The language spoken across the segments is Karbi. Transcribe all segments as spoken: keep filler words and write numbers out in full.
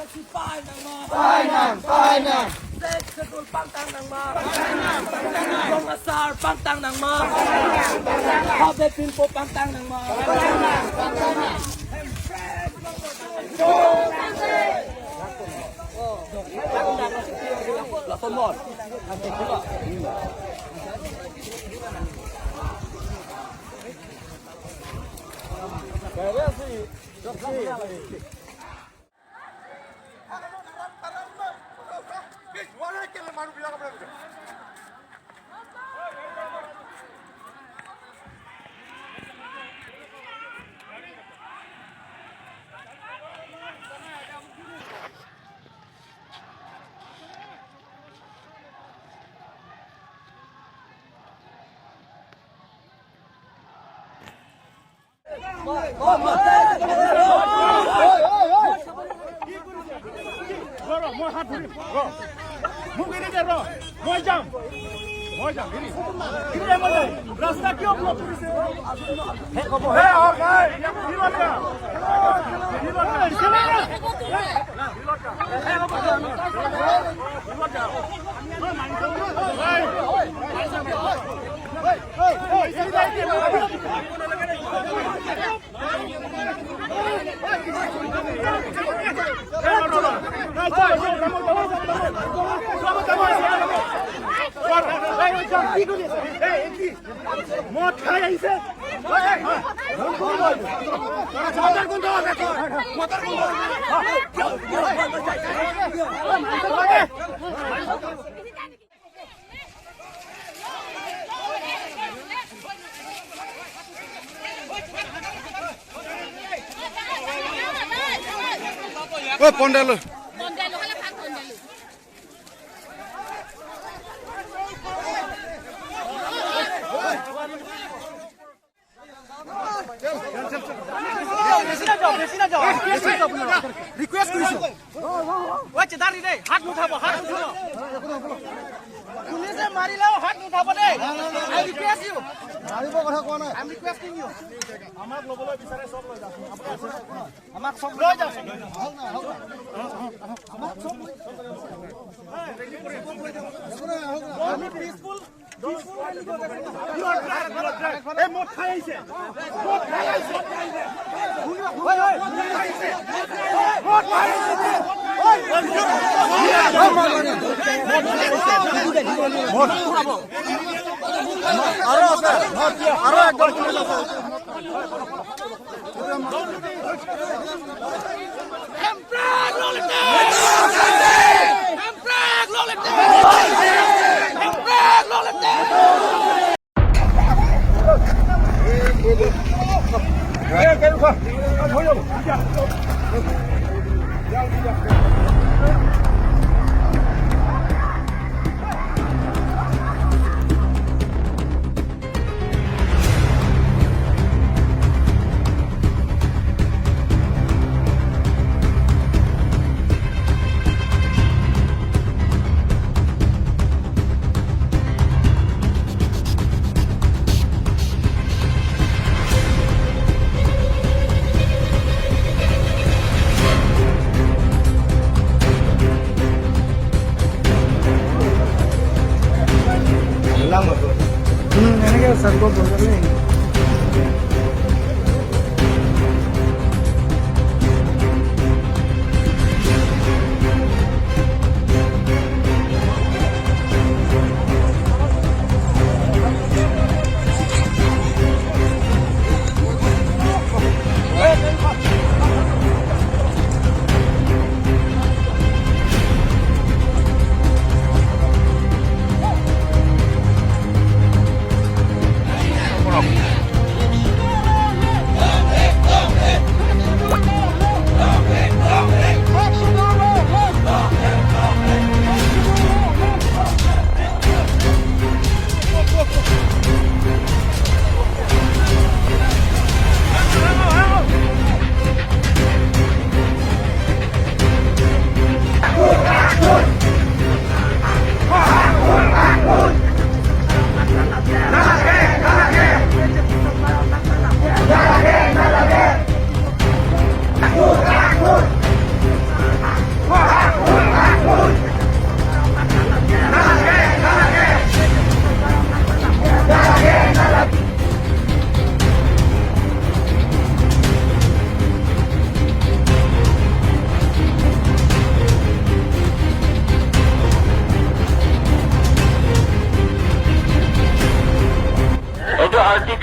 Painang, painang. Sixth Schedule pangtang nang ma. Rong Asar pangtang nang ma. Habe Pinpo pangtang nang ma. Ro, ro, মই হাত ধৰিম, ৰ। মোক এৰি দে, ৰ। মই যাম। মই যাম, এৰি। এৰি দে, মই যাম। ৰাস্তা কিয় ব্লক কৰিছে? হে, অ, নাই। কি কথা? কি কথা? মদ খাই আহিছে। ওই পণ্ডেল। ৰিকুৱেষ্ট কৰিছো। ঐ, চেদাৰ দে, হাত নুঠাব, হাত নুঠাব। পুলিচে মাৰিলেও হাত নুঠাব দেই। I request you. মাৰিব কথা কোৱা নাই। I'm requesting you. আমাক ল'বলৈ বিচাৰে, চব লৈ যাওক। আমাক চব লৈ যাওক। আমাক চব লৈ যাওক। আমি পিচফুল।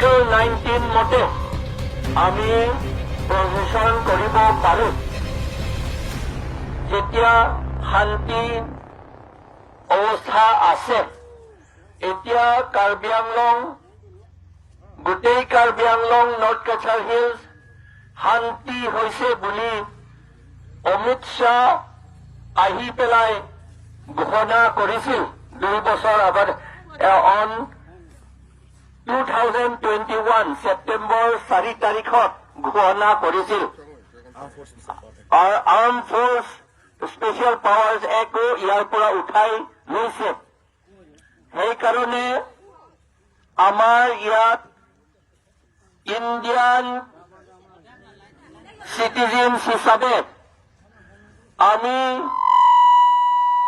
নাইনটিন মতে আমি প্ৰচেছন কৰিব পাৰোঁ। যেতিয়া শান্তি অৱস্থা আছে, এতিয়া কাৰ্বি আংলং, গোটেই কাৰ্বি আংলং, নৰ্থ কাছাৰ হিলছ শান্তি হৈছে বুলি অমিত শ্বাহ আহি পেলাই ঘোষণা কৰিছিল দুই বছৰ আগত, on two thousand twenty one September চাৰি তাৰিখত ঘোষণা কৰিছিল। আৰু আৰ্ম ফ'ৰ্চ স্পেচিয়েল পাৱাৰ্ছ এক্টো ইয়াৰ পৰা উঠাই লৈছে। সেইকাৰণে আমাৰ ইয়াত ইণ্ডিয়ান চিটিজেনছ হিচাপে আমি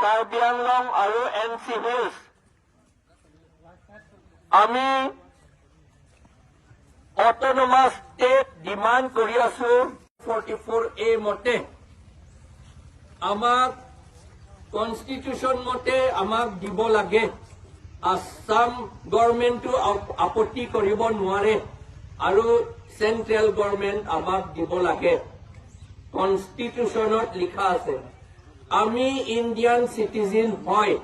কাৰ্বি আংলং আৰু এন চি হিলছ আমি অট'নমাছ ষ্টেট ডিমাণ্ড কৰি আছো। ফৰ্টি ফ'ৰ এ মতে আমাক, কনষ্টিটিউচন মতে আমাক দিব লাগে। আছাম গভৰ্ণমেণ্টো আপ-, আপত্তি কৰিব নোৱাৰে আৰু চেণ্ট্ৰেল গভৰ্ণমেণ্ট আমাক দিব লাগে। কনষ্টিটিউচনত লিখা আছে, আমি ইণ্ডিয়ান চিটিজেন হয়,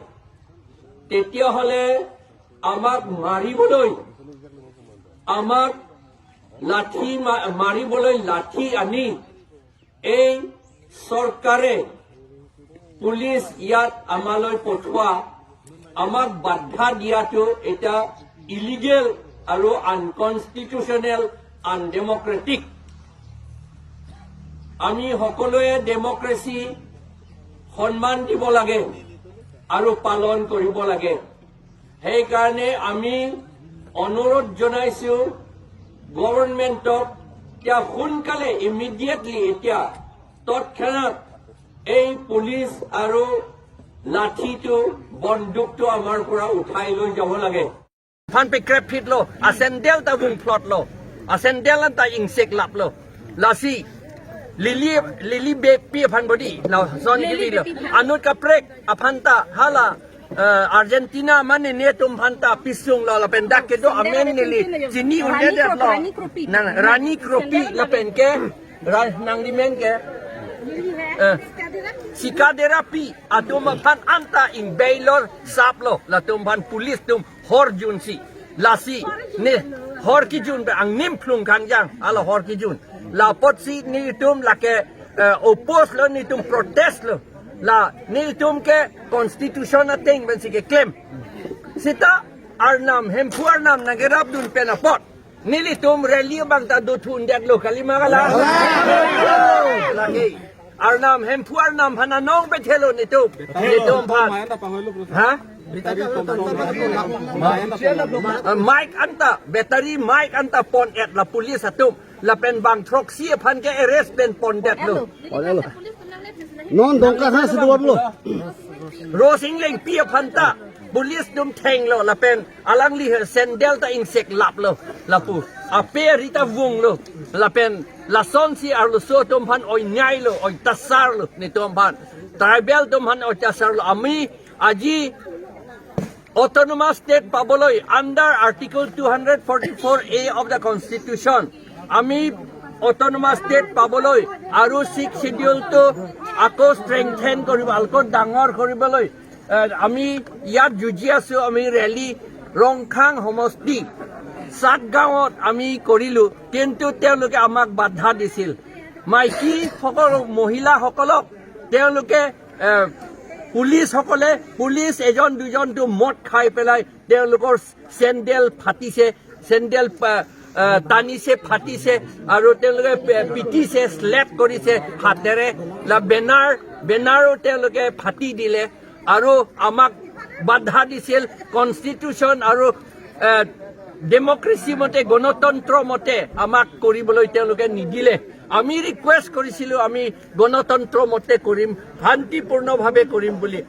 তেতিয়াহ'লে আমাক মাৰিবলৈ, আমাক লাঠি মা-, মাৰিবলৈ লাঠি আনি এই চৰকাৰে পুলিচ ইয়াত আমালৈ পঠোৱা, আমাক বাধা দিয়াটো এটা ইলিগেল আৰু আনকনষ্টিটিউচনেল, আনডেমক্ৰেটিক। আমি সকলোৱে ডেমক্ৰেচি সন্মান দিব লাগে আৰু পালন কৰিব লাগে। সেইকাৰণে আমি অনুৰোধ জনাইছো গভৰ্ণমেণ্টক, এতিয়া সোনকালে, ইমিডিয়েটলি, এতিয়া তৎক্ষণাত এই পুলিচ আৰু লাঠিটো, বন্দুকটো আমাৰ পৰা উঠাই লৈ যাব লাগে। Aphan pekrep phitlo, asendel ta vungphlotlo, asendel anta ingseklaplo. Lasi Lily, Lily Beypi aphan bodi, lason Lily Lily lo. Beypi. Anut kaprek aphan ta hala, eh, Argentina mane netum aphan ta pisunglo, lapen dak kedo amen neli chini Rani un'edetlo. Kropi, Rani Kropi. Nang Rani Kropi lapen ke, Ra-, nangli men ke, eh, Sikaderapi atum aphan anta ingbeilor saplo, latum aphan pulice atum hor junsi. Lasi ne hor kijun pe angnim phlung kangjang, hala hor kijun. La apotsi netum lake, eh, oppose lo, netum protest lo. La netum ke constitution ateng pensi keklem. Sita Arnam, Hemphu Arnam nangkerapdun pen apot nelitum rally abang ta dothundetlo, kalima kalang? Lake Arnam, Hemphu Arnam aphan anong pethelo netum. Netum aphan. Ha? Ah, mic anta, battery mic anta pon-et la police atum. Lapen bang throksi aphan ke arrest pen pondetlo. Non Dongka ha si duwaplo. Rosing Lengpi aphan ta police atum thenglo, lapen alangli he sandal ta ingseklaplo, lapu ape ri ta vunglo, lapen lasonsi arloso atum aphan oinyailo, oitasarlo, netum aphan, tribal atum aphan oitasarlo. Ami aji autonomous state পাবলৈ under Article two hundred forty-four A of the Constitution, আমি autonomous state পাবলৈ আৰু Sixth Schedule টো আকৌ strengthen কৰিব, আকৌ ডাঙৰ কৰিবলৈ, এ, আমি ইয়াত যুঁজি আছো। আমি rally ৰংখাং সমষ্টি সাত গাঁৱত আমি কৰিলো, কিন্তু তেওঁলোকে আমাক বাধা দিছিল। মাইকীসকল, মহিলাসকলক তেওঁলোকে, এ, পুলিচসকলে, পুলিচ এজন দুজনটো মদ খাই পেলাই তেওঁলোকৰ চেণ্ডেল ফাটিছে, চেণ্ডেল পা-, আ, টানিছে, ফাটিছে, আৰু তেওঁলোকে পে-, পিটিছে, slap কৰিছে হাতেৰে, লা বেনাৰ, বেনাৰো তেওঁলোকে ফাটি দিলে, আৰু আমাক বাধা দিছিল। কনষ্টিটিউচন আৰু, এ, ডেমক্ৰেচি মতে, গণতন্ত্ৰ মতে আমাক কৰিবলৈ তেওঁলোকে নিদিলে। আমি ৰিকুৱেষ্ট কৰিছিলো, আমি গণতন্ত্ৰ মতে কৰিম, শান্তিপূৰ্ণভাৱে কৰিম বুলি।